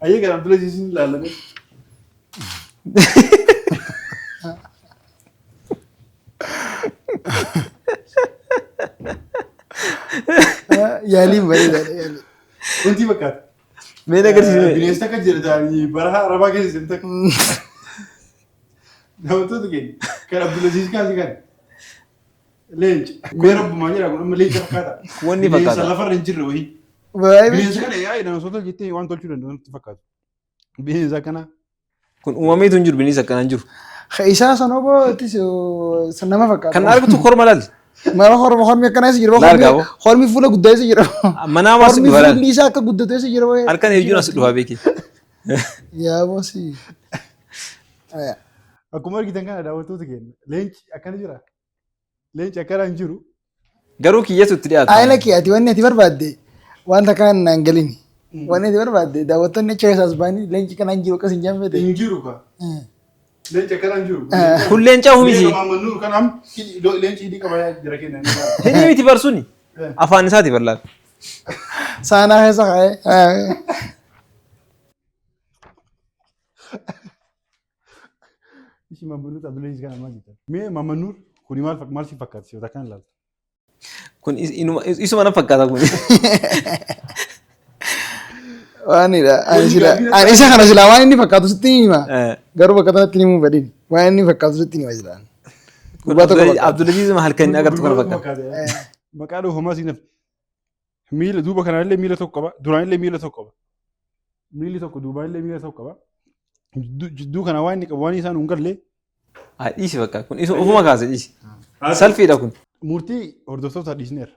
Ayyee kan Abdulaziz hin ilaalame. Yaaliin bareedaadha yaalii. Wanti fakkaata. Mee na agarsiisi. Bineensa akka jira ta'anii baraha arabaa keessa jiran takka. Daawwattoota keenya kan Abdulaziz kaase kan. Leenca. Mee rabbumaa jira kun amma leenca fakkaata. Wanni Bineensa fakkaata. lafarra hin jirre wayii. Baay'ee Bineensa kana yaa'ee dinosoota jettee waan tolchuu danda'u natti fakkaatu. Bineensa akkanaa. Kun uumameetu hin jiru bineensi akkanaa hin jiru. Isaa sana obbo ittis nama fakkaata. Kan argitu korma laal. Mara horma hormi akkanaa isa jira. Laal gaabo. Hormi fuula guddaa isa jira. Manaa maas Hormi dhufa laal. fuulli isaa akka guddatu isa jira. Halkan heeyyuun as dhufa beeki. Yaa bosi. Akkuma argitan kana daawwattoota keenya leenci akkana jira. Leenci akkana hin jiru. Garuu kiyyatu itti dhiyaata. Ayi lakki ati wanni ati barbaadde wanta kana naan galini. Wanni ati barbaadde daawwattoonni achi keessaas ba'anii leenci kana hin jiru akkas hin jaan fedhe. Hin jiru ka. Leenci akkana hin jiru. Kun leenca miti. Leenca Maamman Nuur kan am leenci hidhii qaba jira keenya. Hidhii miti barsuni. Afaan isaati bal'aan. Saanaa keessa kaa'ee. Ishi Maamman Nuur Abdullahi kana maal jettan? Mee Maamman Nuur kuni maal maal si fakkaata si kana ilaalta? Kun isuma na fakkaata kun. Waanidha. Ani sila ani isa kana silaa waan inni fakkaatu sitti ni hima. Garuu bakka kanatti ni himuu fedhin. Waan inni fakkaatu sitti ni hima silaan. Kun Gurbaa tokko fakkaata. Abdulaziz halkan inni agartu kana fakkaata. Maqaa dhufumaa siinaaf miila duuba kanaallee miila tokko qaba duraanillee miila tokko qaba. Miilli tokko duubaanillee miila tokko qaba. Jidduu kana waan inni qabu waan isaan hin galle Haa dhiisi bakka kun isuma ofuma kaase dhiisi. Salphiidha kun. Murtii hordoftoota dhiisneerra.